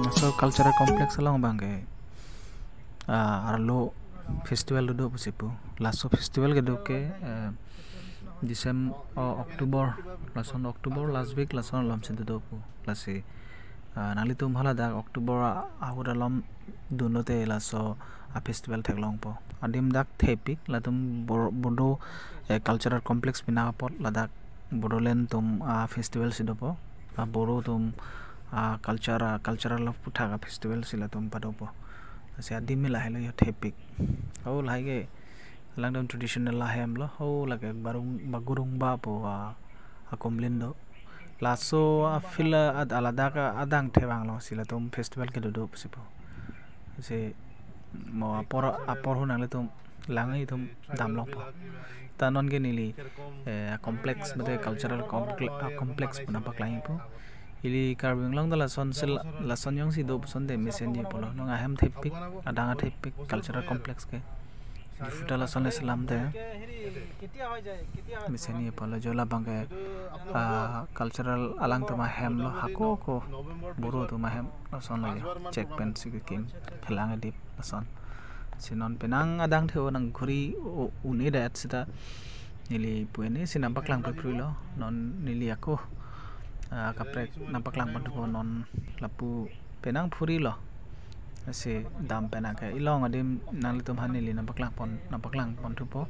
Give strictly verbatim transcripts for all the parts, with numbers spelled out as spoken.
Laso cultural complex along abangke, ah, arlo festival do pusi pu. Laso festival kedo ke, eh, December, oh, October, lason October last week lason alom si do pu. Lasi, ah, nanglitum haladak October a-, ahut alom dunlote laso a-festival theklongpo. Adim dak thepik, latum Bor-, Bodo, eh, cultural complex pinaka apot ladak Bodoland atum a-festival si dopo. Ah, Boro atum a-culture, a-cultural aputhak a-festival si latum padopo. Lasi adim lahelo yo thepik. Oh, lahai ke alangtum traditional ahem lo. Oh, lake Barung, Bagurungba pu a, akumlin do. Laso a-field a-, ad-, aladak a-, adang thevang lo si latum festival kedo do pusi pu. Si mo apor, apor hu nanglitum lang itum damlongpo. Ta non ke neli, eh, complex mate cultural comple-, ah, complex pu nangpaklang ipo. Ili Karbi Anglong ta lason sel-, lason jongsi do puson te mesenji pulo. Non ahem thepik, adang athepik cultural complex ke. Diphu ta lason le selam te mesenji pulo. Jo labangke, ah, cultural alangtum ahem lo, hako ko Boro atum ahem lason lo jo. Chek pensi kekim, phelang edip lason. Si non penang adang the-o nang ghuri o-, un-edet seta neli pu ene si nangpaklang pepri lo. Non neli ako, ah, kaprek nangpaklang pon thupo non lapu penang phuri lo. Si dam penang ke ilong adim nanglitum aphan neli nangpaklang pon, nangpaklang pon thupo.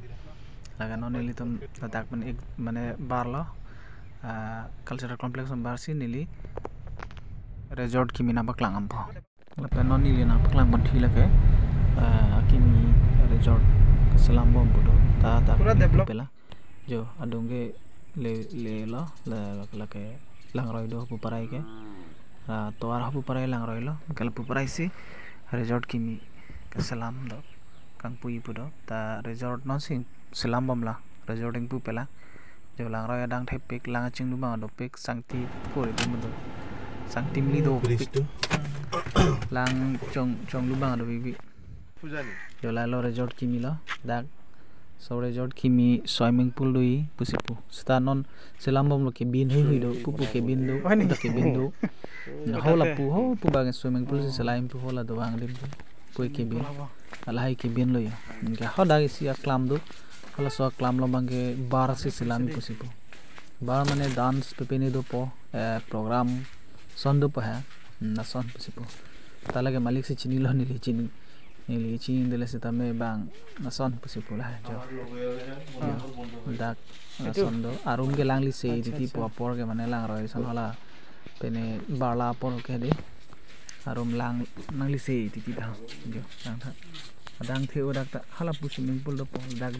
Lake non nelitum ladak pen ik mane bar lo, ah, cultural complex bar si neli resort kimi nangpaklang dampo. Lapen non neli nangpaklang pon thi lake, ah, kimi resort keselam bom pu do. Ta, ta pura develop pela. Jo, adung ke le, le lo, le, lake langroi do pu parai ke. Ah, tovar pu parai langroi lo, ke lapu parai si resort kimi keselam do. Kangpui pu do. Ta resort non si selam bom la. Resort ingpu pela. Jo langroi adang thepik, lang achinglu abang dopik, sangti puri do mudo. Sangti mili dopik. Lang chong, chonglu abang dopik. Jo lalo resort kimi lo. Dak. So resort kimi swimming pool do-i pusi pu. Seta non selam bom lo kebin hui hui do. Pupu kebin do. Dak kebin do. Ho lapu ho pu abang swimming pool si selam pu ho la do abang lim do. Pui kebin. Lahai kebin lo ya. Anke hadak isi aklam do. Halaso aklam lo abangke bar si selam pusi pu. Bar mane dance pepine dopo, eh, program ason dopo ha. Hmm, lason pusi pu. Ta lake malik si chinilo, neli chini. Neli chinidele setame bang lason pusi pu la jo. Jo. Dak lason do. Arum ke langlise titi pu apor ke mane langroi ason hala. Pene bar la apor ke de. Arum lang, langlise titi ta. Jo, lang tha. Adang the-o dak ta hala pu swimming pool dopo dak.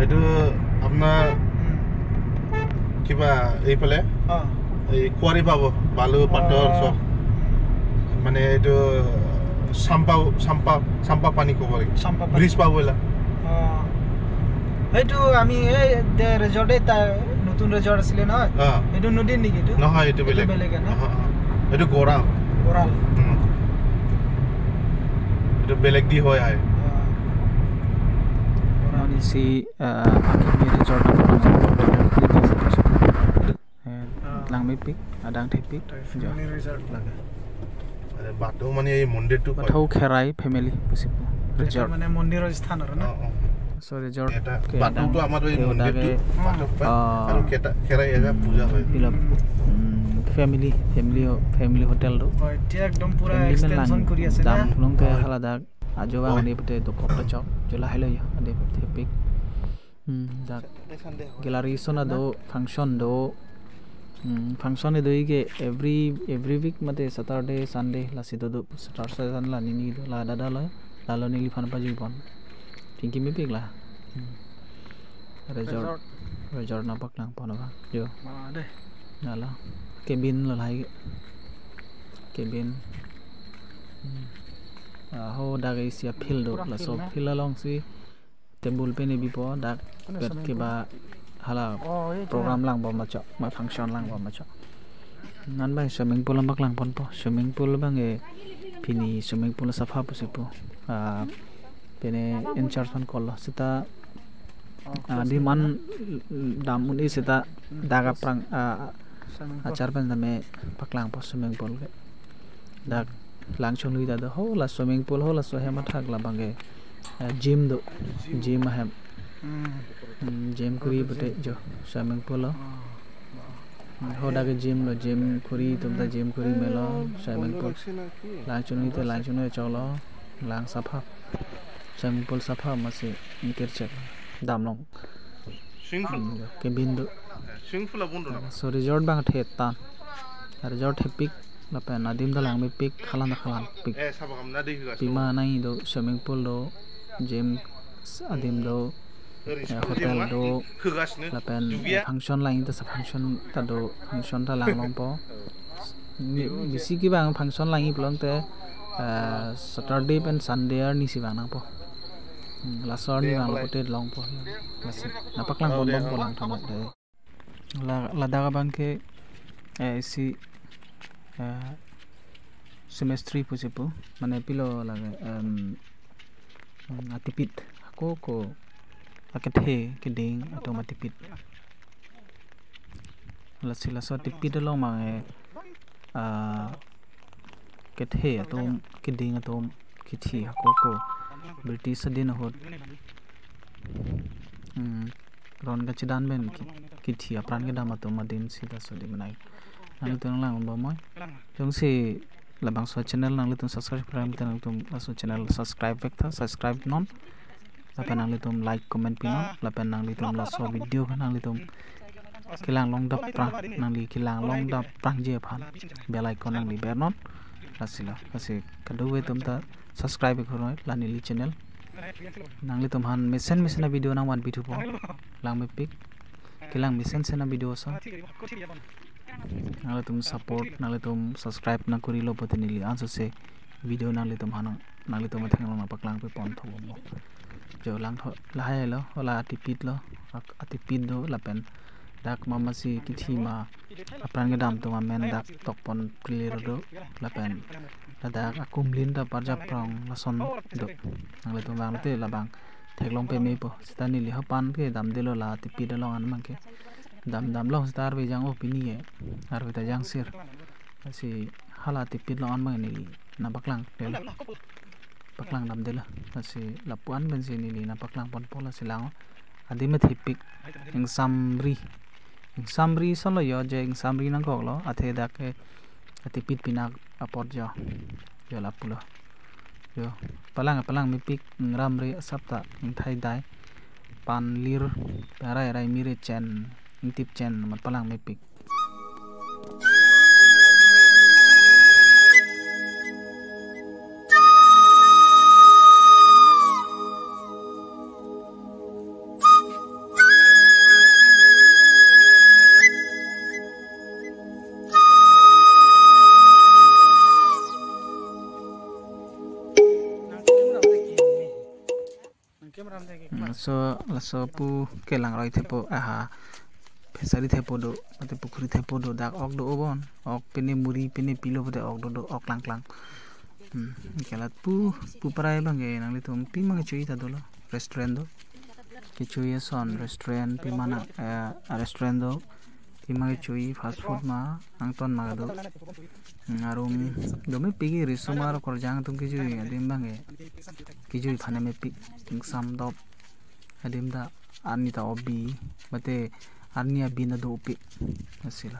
এইটো আপোনাৰ কিবা এইফালে অ। এই কুঁৱাৰী পাব, বালু, পাথৰ অ। চব। মানে এইটো চাম্পা, চাম্পা, চাম্পা পানী ক'ব লাগে। চাম্পা পানী। ব্ৰিজ পাব এইলা। অ। সেইটো আমি এই যে ৰিজৰ্ট, এই তাৰ নতুন ৰিজৰ্ট আছিলে নহয়? অ। এইটো নদীৰ নেকি এইটো? নহয়, এইটো এইটো বেলেগ। বেলেগে ন? অ, অ। এইটো গঁৰাল। গঁৰাল। উম। এইটো বেলেগ দি হৈ আহে। অ। গঁৰাল। Isi, eh, akimi resort eh, অ। Langmepik, adang thepik, family resort লাগে। আৰে, বাথৌ মানে এই মন্দিৰটো কয়। বাথৌ খেৰাই family পুছি প-, এইটো resort। মানে মন্দিৰৰ স্থান আৰু ন? অ, অ। So, resort এটা, কে বাথৌটো adang আমাৰ এই theo মন্দিৰটো, dage, বাথৌ কয়। অ। আৰু কেটা-, খেৰাই এটা পূজা হয়। Bilok, উম, family, family, family hotel টো। অ, এতিয়া একদম পুৰা family extension lang কৰি আছে না? Dam pulung ke haladak, ajo bang, হয়। Adi pute dokok ta chok, jo lahelo yo, adi thepik. Hmm, dak Saturday, Sunday ho. Gallery ason ado function do. Hmm, function do ke every, every week mate Saturday, Sunday lasi do do. Saturday, Sunday la neli do la dada lo. Lalo neliphan pajui pon. Pinki mepik la. Hmm. Resort. Resort. Resort nangpaklang pon abang. Jo. Ma deh. Lalo. Cabin lo lahai. Cabin. Hmm. Ah, ho dak isi a-field do. Pura laso field na. Field alongsi table pen ebipo dak. Pura pet swimming ke pool. Ba hala. Oh, iya, program iya. Langbom ma chok, ma function langbom ma chok. Nang abang swimming pool nangpaklang ponpo. Swimming pool abang ke pini swimming pool sapha pusi pu. Ah, pine in charge aphan call lo. Seta, oh, ah, close demand dam un-e seta dak aphrang, ah, swimming pool. Achar pen tame paklangpo swimming pool ke. Dak Langchunglui ta do ho la swimming pool ho laso ahem athak labang ke, eh, gym do, gym ahem. Hmm. Hmm, gym kuri pute jo swimming pool lo. Hmm, ho dak ke gym lo, gym kuri atum ta gym kuri melo, swimming pool. Langchunglui te Langchunglui choklo, lang sapha. Swimming pool sapha masi ingkir chek. Damlong. Swimming pool. Hmm, jo, cabin do. Swimming pool abang do. So resort abang thetan. Resort thepik, lapen adim ta langmepik, khalan ta khalanpik. Eh, sabakam na dei hugas. Pima nangji do, swimming pool do, gym adim do, eh, hotel do, hugas ne. Lapen, eh, function langji ta sa function ta do, function ta langlongpo. Ni, bisi kevang function langji pulote, eh, Saturday pen Sunday arni si vang nangpo. Hmm, laso arni vanglo pute longpo. Lasi nangpaklang ponbompo langtha dei. La, ladak abang ke, eh, isi, eh, cemetery pusi pu, mane pilo lake, em, em, atipit, ako ko, akethe, keding atum atipit. Lasi laso atipit along abang, eh, ah, kethe atum, keding atum kithi ako ko British adin ahut, hmm, ron kachedan pen ki-, kithi apran kedam atum adin sita sodi menai. Nanglitum langbom moi. Jongsi labangso channel nanglitum subscribe klemkle nanglitum laso channel subscribe vek tha, subscribe non. Lapen nanglitum like, comment pinon, lapen nanglitum laso video ke nanglitum kelang longdap prang, nangli kelang longdap prangji aphan bell icon nangli bernon. Lasi lo, lasi kadokave atum ta subscribe ikho noi la neli channel. Nanglitum aphan mesen mesen a-video nangvanpi thupo. Langmepik. Kelang mesen mesen a-video ason. Nanglitum support, nanglitum subscribe nangkurilo pute neli ansose video nanglitum aphan, nanglitum atheng along nangpaklangpi pon thobomlo. Jo langtha lahai lo, ho la atipit lo, ak-, atipit do lapen dak ma masi kithi ma apran kedam atum amen dak tokpon clear do lapen ladak akumlin ta parjap prong lason do. Nanglitum vanglote labang theklong pemepo. Seta neli hapan ke damdelo la atipit along an abang ke. Dam damlong seta arve jang-o pini ke. Arve ta jangsir. Lasi hala atipit along an abang neli nangpaklang delo. Paklang damdelo. Lasi lapu-an pensi neli nangpaklang ponpo lasi lang. Adim thepik. Ingsamri. Ingsamri ason lo jo, je ingsamri nangkoklo. Athe dak ke atipit pinak apot jo. Jo lapulo. Jo, palang, palang mepik, ingramre asap ta ingthaidai. Panlir, arai arai mire chen, ingtip chen, mat palang mepik. Hmm, so, laso pu kelang roi thepo, aha, fishery thepo do, mate pukhuri thepo do, dak ok do-o bon, ok pine muri, pine pilo pute ok do do, ok langklang. Hmm, kelat pu, pu parai abang ke nanglitum pima kechui ta dolo, restaurant do. Kechui ason restaurant pima na, eh, restaurant do. Pima kechui fast food ma, angton ma do. Hmm, arum do mepik, riso ma ro korjang atum kechui, adim abang ke. Kechui aphan mepik, ingsam dop. Adim ta arni ta obi, mate arni abin ta dopik. Lasi lo.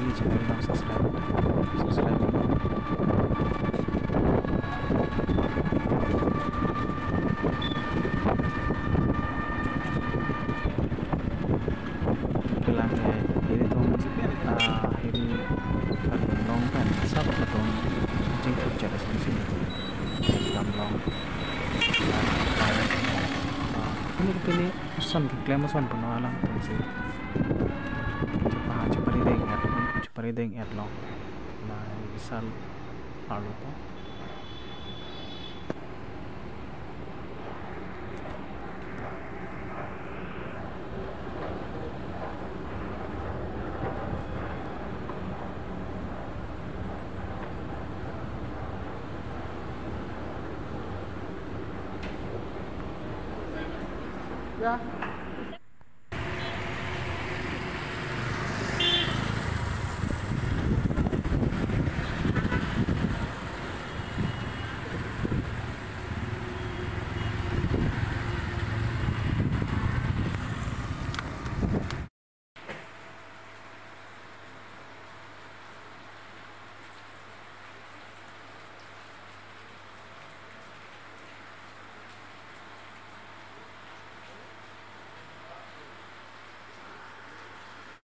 neli channel nang subscribe, subscribe. Kelang ke hiri atum, ah, hiri Karbi Anglong pen asap atum jingthuk chet ason si dam long. Ah, pini, pini ason keklem ason puno alangtum si chepa, chepari deng et, chepari deng et long. La Vishal arlo po. Ya.